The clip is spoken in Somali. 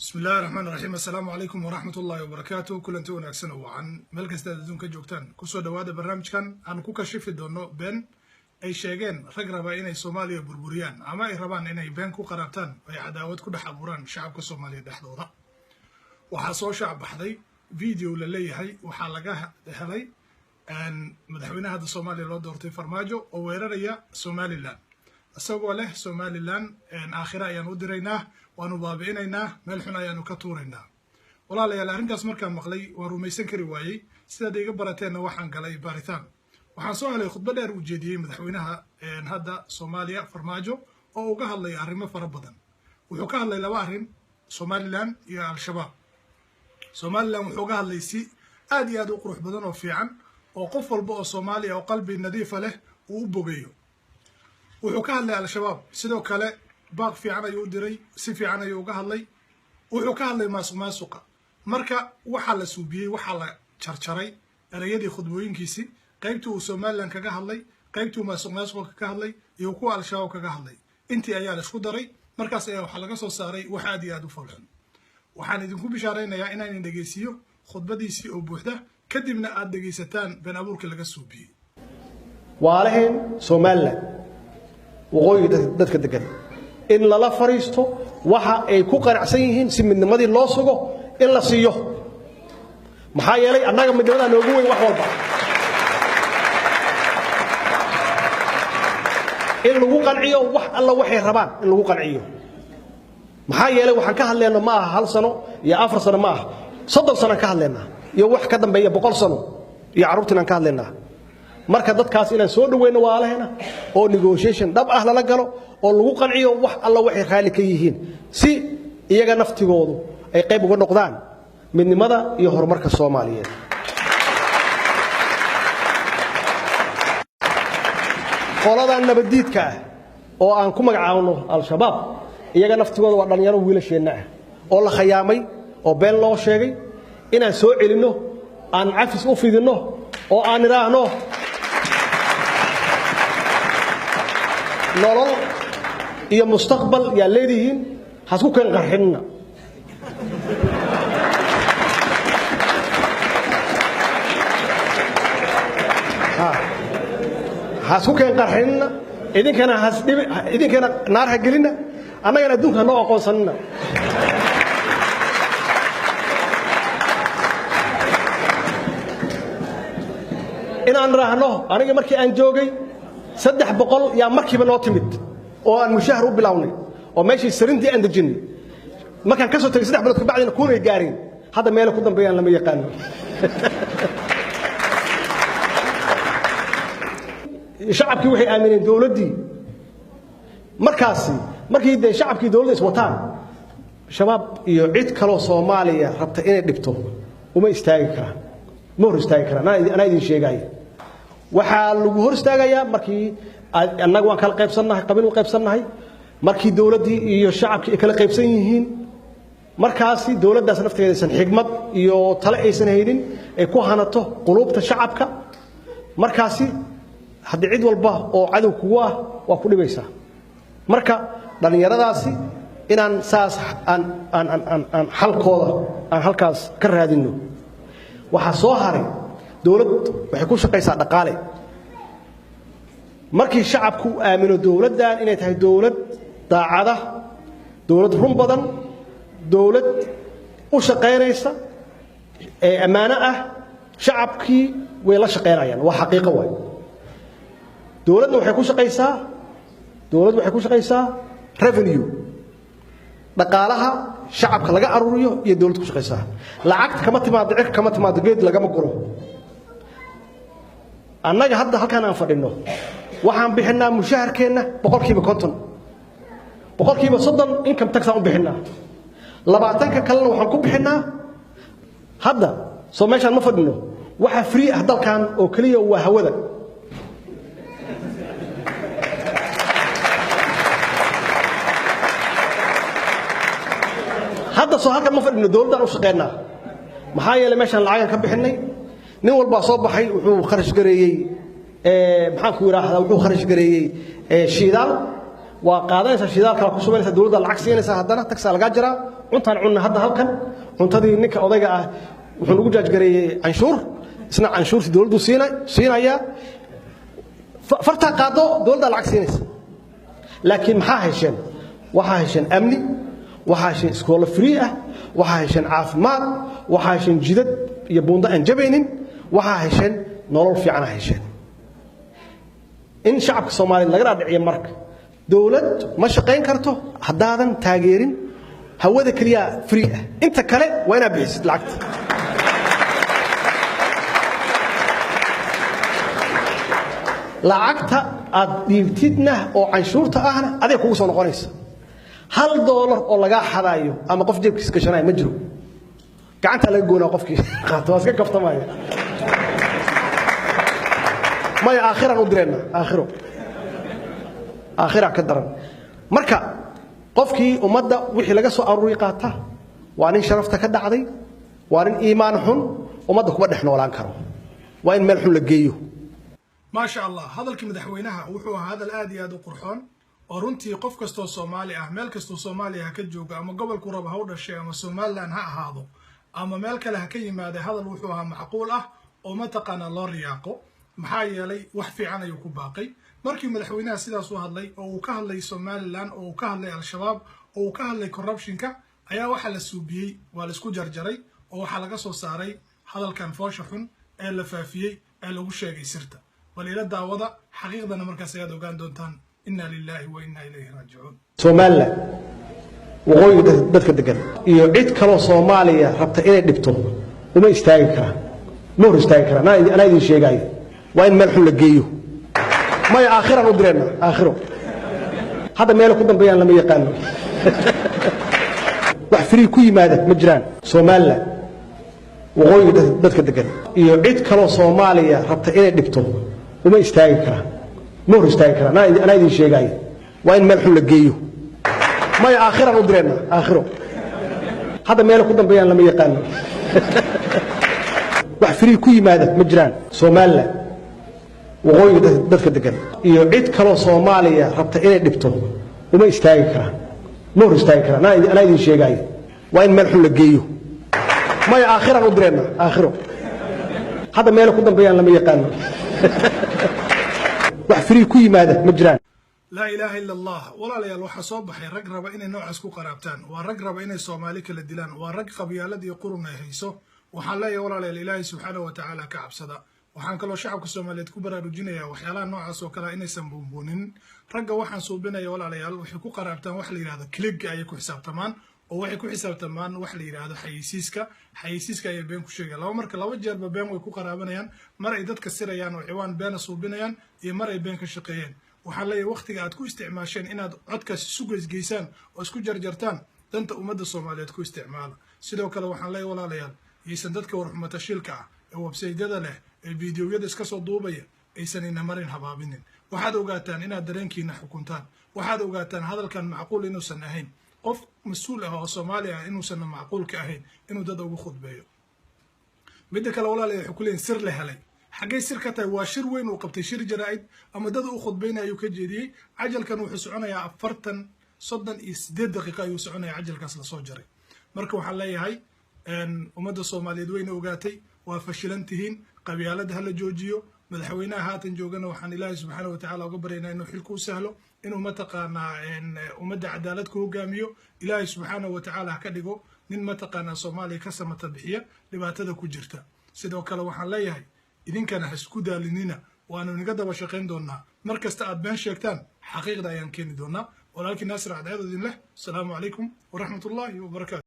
Bismi illahi raxmaan raxiim. Assalaamu calaykum waraxmat ullahi wabarakaatu. Kulanti wanaagsan oo wacan meel kasta aad adduunka joogtaan. Kusoo dhawaada barnaamijkan aan ku kashifi doono been ay sheegeen rag raba inay Soomaaliya burburiyaan ama ay rabaan inay been ku qaraabtaan, ay cadaawad ku dhex abuuraan shacabka Soomaaliya dhexdooda. Waxaa soo shaac baxday video la leeyahay waxaa laga helay madaxweynaha hadda Soomaaliya loo doortay, Farmaajo, oo weeraraya Somaliland, isagoo leh Somaliland aakhira ayaan u diraynaa, waanu baabi'inaynaa, meel xun ayaanu ka tuuraynaa. Walaalayaal, arrintaas markaan maqlay waan rumaysan kari waayey. Sidaad iga barateenna, waxaan galay baaritaan. Waxaan soo helay khudbo dheer uu jeediyey madaxweynaha hadda Soomaaliya, Farmaajo, oo uga hadlay arrimo fara badan. Wuxuu ka hadlay laba arrin, Somaliland iyo Al-Shabaab. Somaliland wuxuu uga hadlay si aad iyo aad u qurux badan oo fiican, oo qof walba oo Soomaaliya oo qalbi nadiifa leh uu u bogayo. Wuxuu ka hadlay Al-Shabaab sidoo kale, baaq fiican ayuu u diray, si fiican ayuu uga hadlay. Wuxuu ka hadlay maasuq maasuqa. Marka waxaa la suubiyey, waxaa la jarjaray ereyadii khudbooyinkiisii, qaybtii uu Somaliland kaga hadlay, qaybtii uu maasuq maasuqa kaga hadlay iyo kuwa Al-Shabaab kaga hadlay. Intii ayaa la isku daray, markaas ayaa waxaa laga soo saaray wax aad iyo aad u foolxun. Waxaan idinku bishaaraynayaa inaan idin dhegeysiiyo khudbadiisii oo buuxda, kadibna aad dhegaysataan been abuurkii laga suubiyey. Waalaheen Somaliland, waqooyiga dadka degan, in lala fadhiisto waxa ay ku qanacsan yihiin si midnimadii loo sugo in la siiyo. Maxaa yeelay, annaga midnimadaa noogu weyn wax walba. In lagu qanciyo wax alla waxay rabaan in lagu qanciyo. Maxaa yeelay, waxaan ka hadlayno ma aha 1 sano iyo 4 sano, ma aha, 30 sano ka hadlaynaa iyo wax ka dambeeya, 100 sano iyo carruurtiinaan ka hadlaynaa. Marka dadkaas inaan soo dhaweyno waalahena oo negotiation dhab ah lala galo oo lagu qanciyo wax alla waxay raalli ka yihiin, si iyaga naftigoodu ay qayb uga noqdaan midnimada iyo horumarka Soomaaliyeed. Qoladan nabaddiidka ah oo aan ku magacaabno Al-Shabaab, iyaga naftigooda waa dhallinyaro wiilasheenna ah oo la khayaamay oo been loo sheegay. Inaan soo celinno, aan cafis u fidinno oo aan idhaahno nolol iyo mustaqbal yaa leedihiin, hasku keen qarxinna. Hasku keen qarxinna, idinkana hasdhibi, idinkana naar ha gelinna, annagana adduunka ha noo aqoonsanina. Inaan raahno, aniga markii aan joogay 300 yaa markiiba noo timid oo aan mushahar u bilownay oo meeshii sarintii aan dejinnay. Markaan ka soo tegay 3 bilood kabacdina kunay gaareen. Hadda meela ku dambeeyaan lama yaqaano. Shacabkii waxay aamineen dowladdii. Markaasi markii dee shacabkii dowladda iswataan, Shabaab iyo cid kaloo Soomaaliya rabta inay dhibto uma istaagi karaan, ma hor istaagi karaan. Anaa idin sheegaya, waxaa lagu hor istaagayaa markii annaga waan kala qaybsannahay, qabiil u qaybsannahay, markii dowladdii iyo shacabkii ay kala qaybsan yihiin, markaasi dowladdaas nafteeda aysan xigmad iyo tale aysan haynin ay ku hanato quluubta shacabka. Markaasi haddii cid walba oo cadow kugu ah waa ku dhibaysaa. Marka dhallinyaradaasi inaan saas aan aan aan aan xalkooda aan halkaas ka raadinno. Waxaa soo haray, dowlad waxay ku shaqaysaa dhaqaale. Markii shacabku aamino dowladdan inay tahay dowlad daacada, dowlad run badan, dowlad u shaqaynaysa ee ammaano ah, shacabkii way la shaqaynayaan. Waa xaqiiqo waay. Dowladna waxay ku shaqaysaa, dowladdu waxay ku shaqaysaa revenue, dhaqaalaha shacabka laga aruuriyo iyo dowladdu ku shaqaysaa. Lacagta kama timaado cirka, kama timaado geed, lagama guro. Annaga hadda halkaan aan fadhinno waxaan bixinnaa mushaharkeenna 50%, 30% income tax aan u bixinnaa, 20-ka kalena waxaan ku bixinnaa. Hadda soo meeshaan ma fadhino, waxa free ah dalkan oo keliya waa hawada. Hadda soo halkan ma fadhino, dowladdaan u shaqeynaa. Maxaa yeelay, meeshaan lacagan ka bixinnay. Nin walbaa soo baxay wuxuu kharash gareeyey, maxaan ku idhaahdaa, wuxuu kharash gareeyey shidaal, Waa qaadanaysaa, shidaalka ku shubanaysaa, dowladda lacag siinaysaa, haddana tax aa lagaa jaraa. Cuntaan cunna hadda halkan, cuntadii ninka odayga ah wuxuu nagu charge gareeyey canshuur, isna canshuurtii dowladdu siinayaa. Fartaa qaado, dowladdaa lacag siinaysa. Laakiin maxaa hesheen? Waxaa hesheen amni, waxaa hesheen iskoolo free ah, waxaa hesheen caafimaad, waxaa hesheen jidad iyo buundo aan jabaynin, waxaa hesheen nolol fiicana hesheen. In shacabka Soomaaliyeed laga dhaadhiciyo marka dowlad ma shaqayn karto haddaadan taageerin. Hawada keliya free ah, inta kale waa inaad bixisid lacagta. Lacagta aad dhiibtidna oo canshuurta ahna adiga kugu soo noqonaysa. $1 oo lagaa xadaayo ama qof jeebkiis gashanaya ma jiro. Gacantaa laga goonaa qofkii qaato. Waa iska kaftamaya. Maya, aakhiraan u direenna, aakhiro, aakhira ka daran. Marka qofkii ummadda wixii laga soo aruuri qaata waa nin sharafta ka dhacday, waa nin iimaan xun, ummadda kuma dhex noolaan karo, waa in meel xun la geeyo. Maasha Allah, hadalkii madaxweynaha wuxuu ahaa hadal aad iyo aad u qurxoon oo runtii qof kastoo Soomaali ah, meel kastoo Soomaaliya ha ka joogo ama gobolku raba ha u dhashay ama Somaliland ha ahaado ama meel kale ha ka yimaada, hadal wuxuu ahaa macquul ah oo mataqaanaa loo riyaaqo. Maxaa yeelay, wax fiican ayuu ku baaqay. Markii madaxweynaha sidaas u hadlay oo uu ka hadlay Somaliland oo uu ka hadlay Al-Shabaab oo uu ka hadlay corruptionka, ayaa waxaa la suubiyey, waa la isku jarjaray oo waxaa laga soo saaray hadalkan foosha xun ee la faafiyey ee lagu sheegay sirta. Bal ila daawada xaqiiqdana, markaas ayaad ogaan doontaan. Inna lillahi wa inna ilayhi raajicuun. Somaliland, waqooyiga dadka degan iyo cid kaloo Soomaaliya rabta inay dhibto uma istaagi karaan, ma hor istaagi karaan. Anaa idin sheegaayo, waa in meel xun la geeyo. Maya, aakhiraan u direenna, aakhiro. Hadda meelo ku dambeeyaan lama yaqaano. Wax free ku yimaada ma jiraan. Somaliland, waqooyiga dadka degan iyo cid kaloo Soomaaliya rabta inay dhibto uma istaagi karaan, ma hor istaagi karaan. Anaa idin sheegaayo, waa in meel xun la geeyo. Maya, aakhiraan u direenna, aakhiro. Hadda meelo ku dambeeyaan lama yaqaano. Wax free ku yimaada ma jiraan. Somaliland, waqooyiga dadka degan iyo cid kaloo Soomaaliya rabta inay dhibto uma istaagi karaan, ma hor istaagi karaan. Anaa idin sheegaayo, waa in meel xun la geeyo. Maya, aakhiraan u direenna, aakhiro. Hadda meelo ku dambeeyaan lama yaqaano. Wax free ku yimaada ma jiraan. Laa ilaaha ila Allah. Walaalayaal, waxaa soo baxay rag raba inay noocaas ku qaraabtaan. Waa rag raba inay Soomaali kala dilaan. Waa rag qabyaalad iyo qurun ay hayso. Waxaan leeyahay, walaalayaal, Ilaahay subxaanahu wa tacaala ka cabsada. Waxaan kaloo shacabka Soomaaliyeed ku baraarujinayaa waxyaalaha noocaas oo kale inaysan buunbuunin. Ragga waxaan suubinaya, walaalayaal, waxay ku qaraabtaan wax la yidhahdo click ayay ku xisaabtamaan oo waxay ku xisaabtamaan wax la yidhaahdo xayeysiiska. Xayeysiiska ayay been ku sheegayaan. Laba marka laba jeerba been way ku qaraabanayaan: mar ay dadka sirayaan oo ciwaan beena suubinayaan iyo mar ay been ka shaqeeyeen. Waxaan leeyahay, waqtiga aad ku isticmaasheen inaad codkaas isu geysgeysaan oo isku jarjartaan, danta ummadda Soomaaliyeed ku isticmaala. Sidoo kale waxaan leeyahay, walaalayaal, yaysan dadka warxumatashiilka ah ee websaydyada leh ee fiidiyowyada iska soo duubaya aysan ina marin habaabinin. Waxaad ogaataan inaad dareenkiina xukuntaan. Waxaad ogaataan hadalkan macquul inuusan ahayn, qof mas-uul ah oo Soomaali ah inuusan macquul ka ahayn inuu dad ugu khudbeeyo. Midda kale, walaalayaal, waxay ku leeyihin sir la helay. Xaggay sir ka tahay? Waa shir weyn uu qabtay, shir jaraa'id ama dad u khudbaynaya ayuu ka jeediyey. Cajalkan wuxuu soconayaa 40, 38 daqiiqo ayuu soconaya cajalkaas lasoo jaray. Marka waxaan leeyahay, ummadda Soomaaliyeed wayna ogaatay, waa fashilan tihiin. Qabyaalada hala joojiyo. Madaxweynaha haatan joogana waxaan Ilaahay subxaana wa tacala uga baryaynaa inuu xilku u sahlo, inuu mataqaanaa ummadda cadaalad ku hogaamiyo. Ilaahay subxaana wa tacaala ha ka dhigo nin mataqaanaa Soomaaliya ka samata bixiya dhibaatada ku jirta. Sidoo kale waxaan leeyahay, idinkana ha isku daalinina, waanu inaga daba shaqayn doonaa. Mar kasta aad been sheegtaan, xaqiiqda ayaan keeni doonaa. Walaalkii Naasir Cadceed idin leh, asalaamu calaykum waraxmat ullaahi wabarakaatu.